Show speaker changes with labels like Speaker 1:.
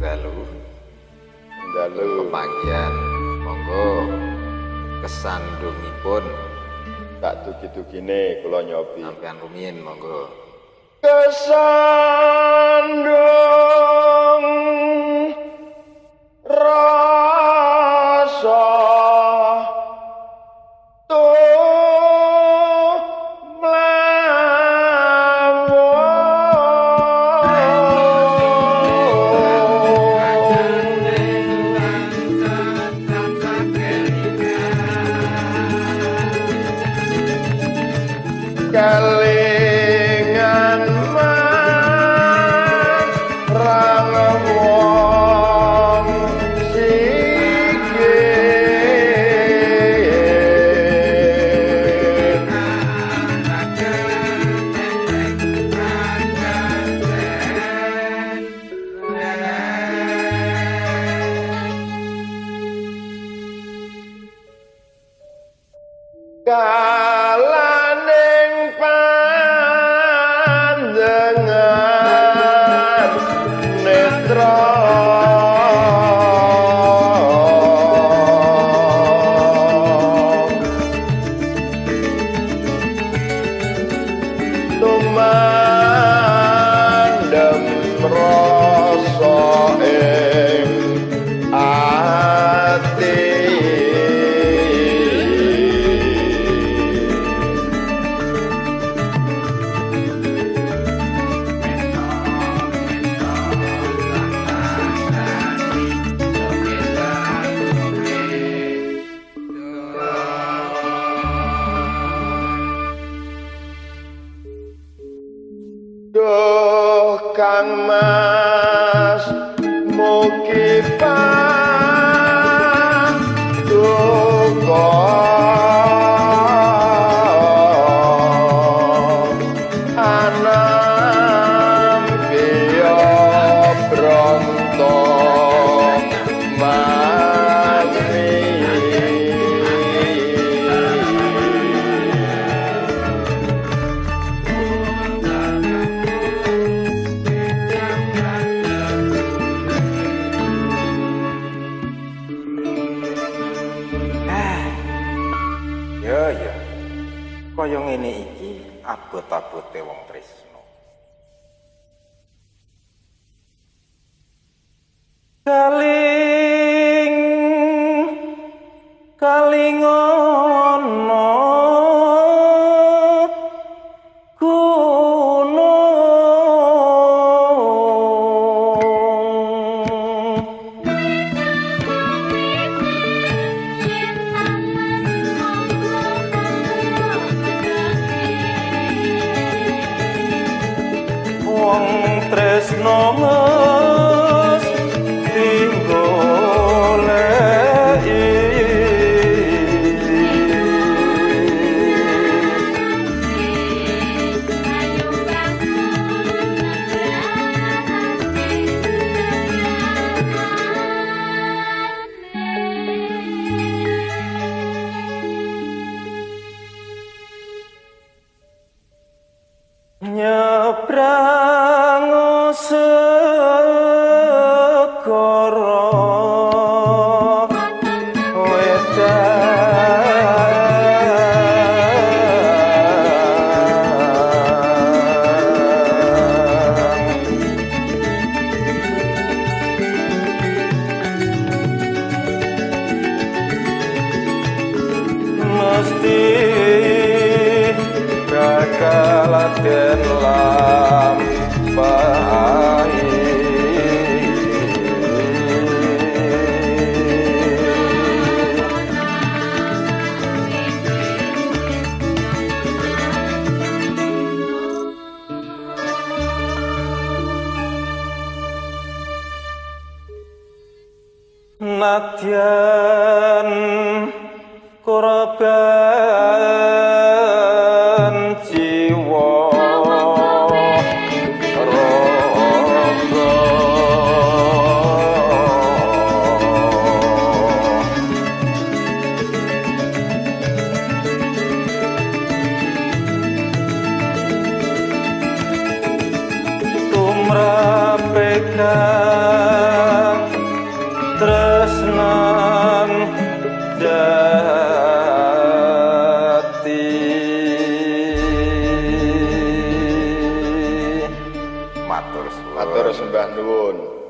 Speaker 1: Dalu.
Speaker 2: Dalu.
Speaker 1: Pepanggihan monggo kesandungipun.
Speaker 2: Tak dugi-dugine kula nyobi.
Speaker 1: Sampeyan rumiyin monggo.
Speaker 2: Kesandung rasa kelingan marang wong sikit kalaning panjenengan netra tumandem rasa ing ati. Duh Kang Mas mugi paduka anampiya bronto mami.
Speaker 1: Ya ya, kaya ngene iki abot-abote wong tresno.
Speaker 3: Kaling kalingono gunung wong tresno mesti goleki. Nyebrang segara wedan mesti bakal den lampahi. Nadyan korban jiwa raga tumrap
Speaker 2: Matur sembah nuwun.